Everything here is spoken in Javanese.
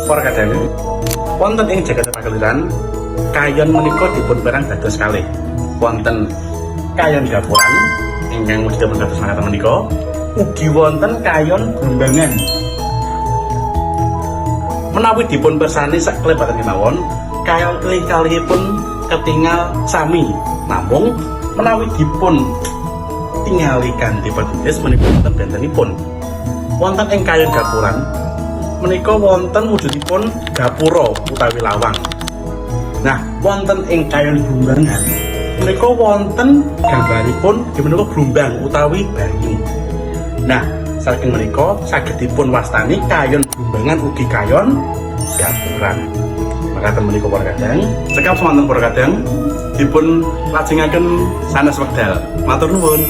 Para kadang, wonten ing jagat pakeliran kayon menika dipun perang dados kalih. Wonten kayon gapuran ingkang wujudipun kados makaten menika, ugi wonten kayon brumbangan. Menawi dipun pirsani saklebatan kemawon, kalih-kalihipun ketingal sami. Namung menawi dipun tingali kanthi petugas menika wonten bentenipun. Wonten ing kayon gapuran menika wonten wujudipun gapura utawi lawang. Nah, wonten ing kayon brumbangan menika wonten gambaripun menika blumbang utawi banyu. Nah, saking menika saged dipun wastani kayon brumbangan ugi kayon gapuran. Makaten menika, para kadang. Cekap semanten, para kadang, dipun lajengaken sanes wekdal. Matur nuwun.